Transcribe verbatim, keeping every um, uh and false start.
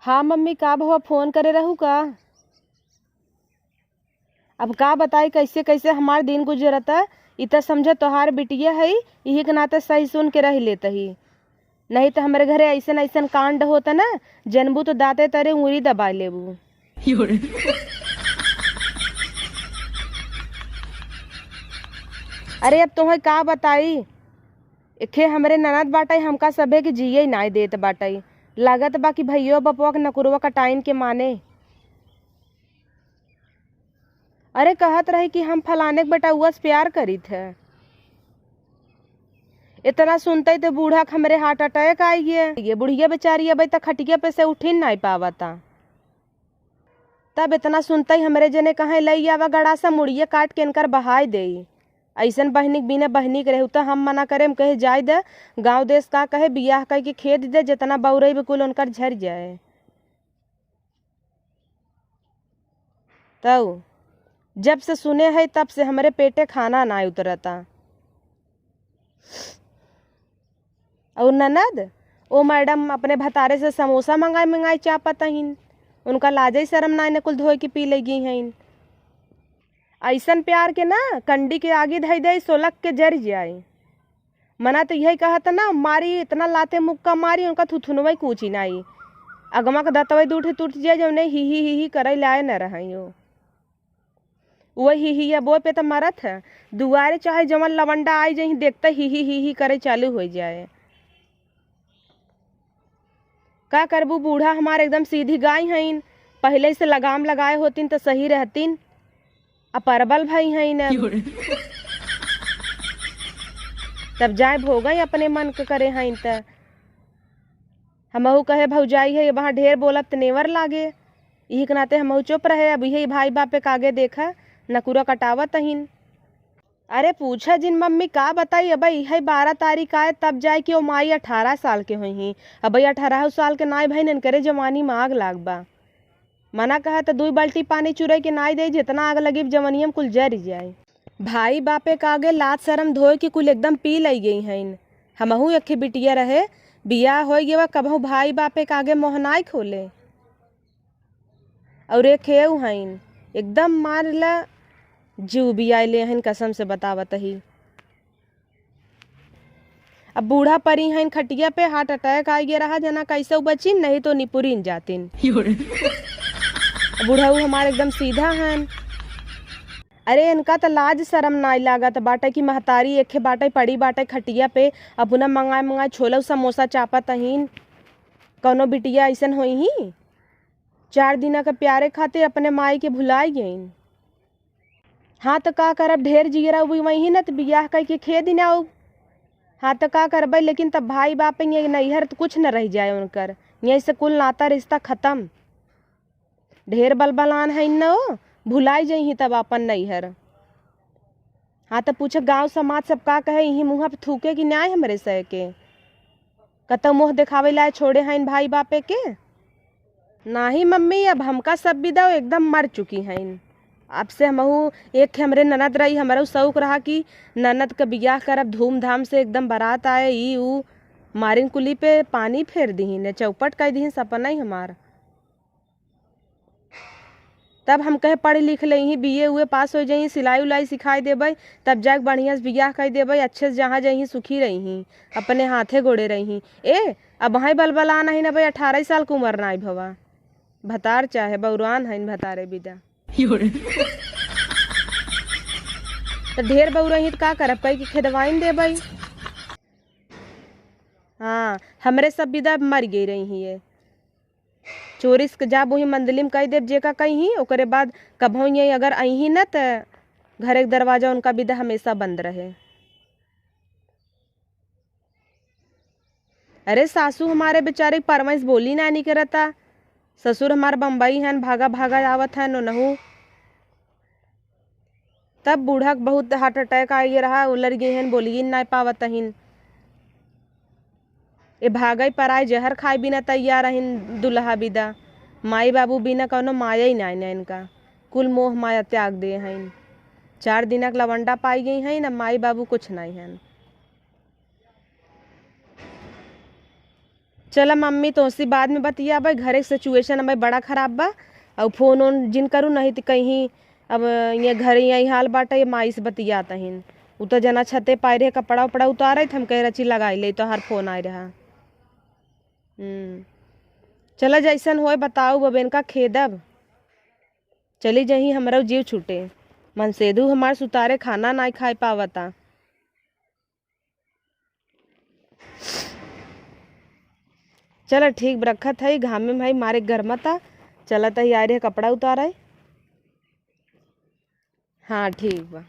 हाँ मम्मी, का भवा, फोन करे रहू का? अब का बताई, कैसे कैसे हमार दिन गुजरता। इ त समझ तोहार बिटिया है, इही के नाते सही सुन के रह लेत ही, नहीं त हमरे घरे ऐसन ऐसन कांड होता ना, जनबू तो दांते तरे उंगली दबा लेबू। अरे अब तोहे का बताई, एखे हमरे ननद बाटई, हमका सभे के जिये नाय देत बाटई। लागत बा कि भइयो बपवा के नकुरवा कटाइन के माने। अरे कहत रही कि हम फलाने के बेटउआ से प्यार करीत है। इतना सुनतई त बूढ़ा के हमरे heart attack आइ गए। ये बुढ़िया बेचारी अबे तक खटिया पे से उठिन नाय पावता। तब इतना सुनतई हमरे जने कहे, "लई आवा गड़ासा, मुड़िए काट के इनकर बहाय देई।" ऐसन बहिनी के बिना बहिनी के रहू त हम मना करेम, कहे, "जाय दे, गाँव देश का कहे, बियाह कइ के खेद दे, जितना बउरई कुल उनकर झर जाए।" तउ जब से सुने है तब से हमरे पेटे खाना नाय उतरता। अउर ननद, ओ मैडम अपने भतारे से समोसा मंगाई मंगाई चापत हइन। उनका लाजइ शरम नाय, न कुल धोए के पी लगी हइन। ऐसन प्यार के ना कंडी के आगी धई दे, सोलक के जर जाए। मना तो यही कहत ना, मारी इतना लाते मुक्का मारी, उनका थुथुनवई कूची नाई। अगवा के दतवई दूठे टूट जाए, जौने ही ही ही ही करे लाए न रहियो। वही ही ही बोए पे त मरत है। दुआरे चाहे जवन लवंडा आई जहीं, देखते ही ही ही ही करे चालू हो जाए। का करबू, बूढ़ा हमार एकदम सीधी गाय हइन, पहिले से लगाम लगाए होतिन त सही रहतिन। आ परबल भई हइन अब। तब जाए भोगई अपने मन के करे हइन त। हमहू कहे भौजाई है, वहाँ ढेर बोलब त नेवर लागे। इही के नाते हमहू चुप रहे। अब इहे भाई बापे के आगे देखा, नकुरा कटावत हइन। अरे पूछा जिन मम्मी, का बताई, अब इहे बारह तारीख आए तब जाए कि ओ माई अठारह साल के होइहीं। अब अठारह साल के नाय भइन, इनकरे जवानी में आग लाग बा। मना कहा त दुई बाल्टी पानी चुरई के नाय दे, जितना आग लगी जवनिया में कुल जर जाए। भाई बापे के आगे लाज शरम धोए के कुल एकदम पी लई गई हइन। हमहू एक बिटिया रहे, बियाह होई गवा, कबहू भाई बापे के आगे मुँह नाय खोले। और एक हेऊ हइन, एकदम मार ला जीव बियाए ले हइन, कसम से बतावत ही। अब बूढ़ा परी हइन खटिया पे, heart attack आइ गया रहा, जना कैसे बचिन, नहीं तो निपुरिन जातिन। बुढ़ऊ हमार एकदम सीधा हन। अरे इनका त लाज शरम नाय लागत बाटे कि महतारी एखे बाटे, पड़ी बाटे खटिया पे, अपना मंगाए मंगाए छोला समोसा चापत हइन। कौनो बिटिया ऐसन होइहीं? चार दिना के प्यारे खातिर अपने माई के भुलाइ गइन। हाँ त का करब, ढेर जियरा उबी वही न त बियाह कइके खेद न आउब। हाँ त का करबै, लेकिन तब भाई बाप ये नैहर त कुछ न रह जाए उनकर, यहीं से कुल नाता रिश्ता खतम। ढेर बलबलान हइन न ओ, भुलाइ जइहीं तब आपन नैहर। हाँ त पूछे गाँव समाज सब का कहे, इही मुँह पे थूके कि न्याय हमरे सय के। कतौ मुँह देखावे लाए छोड़े हइन भाई बापे के? नाही मम्मी, अब हमका सब बिदा एकदम मर चुकी हइन। अब से हमहू एक हमरे ननद रही, हमरो शौक रहा कि ननद क बियाह करब धूमधाम से, एकदम बारात आए, ई ऊ, मारिन कुली पे पानी फेर दिहिन, चौपट कइ दिहिन सपना ही हमार। तब हम कहे पढ़ लिख लेइहीं, बीए उए पास होइ जइहीं, सिलाई उलाई सिखाइ देबै, तब जाके बढ़िया से बियाह कइ देबै, अच्छे से जहाँ जइहीं सुखी रहिहीं, अपने हाथे गोड़े रहिहीं। ए, अबहीं बलबलान हइन, अबे अठारह साल के उमर नाई भवा। भतार चाहे बौरान हइन, भतारे बिदा। त ढेर बौरही त का करब, कहि के खेदवाइन देबै। हाँ, हमरे सब बिदा मर गई रही ये। चोरी से जाब वही मंदली में कहि देब जेका कहीं, ओकरे बाद कभौ ये अगर अइहीं न त घरे के दरवाजा उनका बिदा हमेशा बंद रहे। अरे सासू हमारे बेचारे परवंश बोली नानी करता, ससुर हमार बम्बई हन, भागा भागा आवत हन ओनहू। तब बूढ़ा के बहुत heart attack आइए रहा, उलर गई हन, बोलिए नाय पावत हन। ए भागई पराई जहर खाए बिना तैयार हन दुल्हा बिदा। माई बाबू बिना कौनो माया ही नाय न इनका, कुल मोह माया त्याग दे हन। चार दिना के लवंडा पाई गई हन, अब माई बाबू कुछ नाय हन। चला मम्मी, तोसी बाद में बतियाबे, घरे के situation अबे बड़ा खराब बा। अउ फोन ओन जिन करू, नहीं त कहीं अब ये घरे यही हाल बाटे, ये माई से बतियात हइन। उ तो जना छते पाए रहे, कपड़ा उपड़ा उतारे, त हम कहे रची लगाई ले, तोहार फोन आए रहा। हम्म, चला जैसन होए बताऊ, अब इनका खेदब। चली जही हमरो जीव छूटे। मनसेधु हमार सुतारे खाना नाई खाए पावता। चला ठीक बा, रखत हई, घामे में हई, मारे गरमता। चलत हई, आए रहे कपड़ा उतारे। हाँ, ठीक बा।